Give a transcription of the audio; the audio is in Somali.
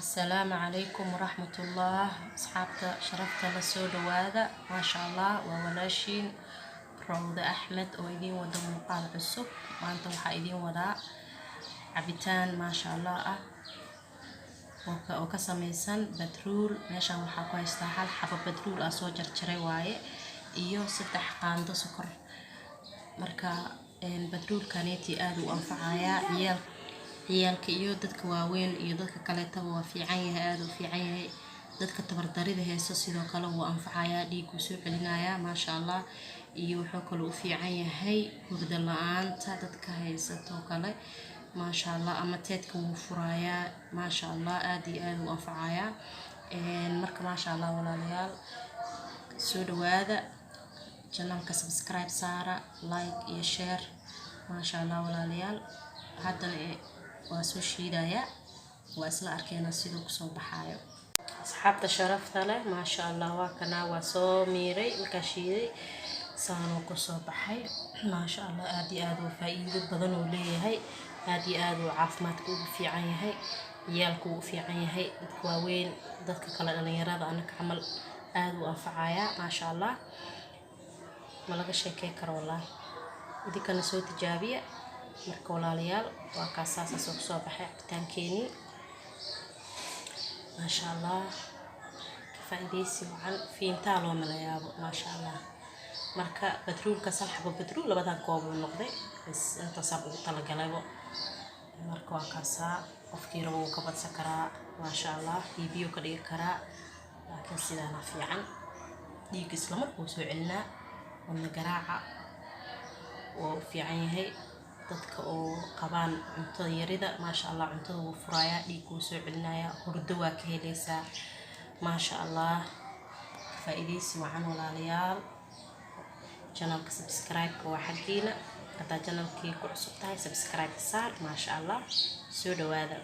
Asalaamu calaykum waraxmatullah. Asxaabta sharafta la, soo dhawaada. Maasha Allah, waa walaashiin Rawda Axmed oo idiin wada muuqaal cusub. Maanta waxaa idiin wadaa cabitaan maasha Allah ah oo ka sameysan badruul. Meeshaan waxaa ku haystaa hal xabo badruul ah, soo jarjaray waaye, iyo 3 qaando sokor. Marka badruulkaneeti aada u anfacayaa ciyaal, ciyaalka iyo dadka waaweyn iyo dadka kaleetaba. Waa fiican yahay, aada u fiican yahay. Dadka tabardarida hayso sidoo kale wuu anfacayaa, dhiiguu soo celinayaa, maasha Allah. Iyo wuxuu kaloo u fiican yahay hurdo la-aanta dadka haysato kale, maasha Allah, ama teedka wuu furayaa, maasha Allah, aada iyo aada u anfacayaa. Marka maasha Allah, walaalayaal, soo dhawaada. Channelka subscribe saara, like iyo share, maasha Allah. Walaalayaal, haddana waa soo shiidayaa, waa isla arkeynaa siduu kusoo baxaayo. Asxaabta sharafta leh, maasha Allah, waa kanaa, waa soo miiray. Markaa shiiday saanuu kusoo baxay, maasha Allah. Aada iyo aada uu faa-iido badan uu leeyahay, aada iyo aada uu caafimaadka ugu fiican yahay, ciyaalku uu u fiican yahay, dadka waaweyn, dadka kale, dhalinyarada, anaka camal aada uu anfacayaa, maasha Allah. Ma laga sheekey karo wallaahi. Idinkana soo tijaabiya. Marka walaalayaal, waa kaas, saasaasoo kusoo baxay cabitaankeenii, maasha Allah. Ka faa-iideysi wacan, fiintaa loo malayaabo, maasha Allah. Marka badruulkaas, hal xabo badruul labadan koob uu noqday bas, intaasaan ugu talagalaybo. Marka waa kaasaa, qofkii rabo wuu ka badsan karaa, maasha Allah, biyo ka dhigi karaa, laakiin sidaana fiican. Dhiigga isla markuu soo celinaa, wadna garaaca waa u fiican yahay. Dadka oo qabaan cuntada yarida, maasha Allah, cuntada wuu furayaa, dhiig wuu soo celinayaa, hurdo waa ka heleysaa, maasha Allah. Faa-iideysi wacan, walaalayaal. Channelka subscribe-ka waa xaggiina. Haddaa channelkii ku cusub tahay, subscribe saar, maasha Allah. Soo dhawaada.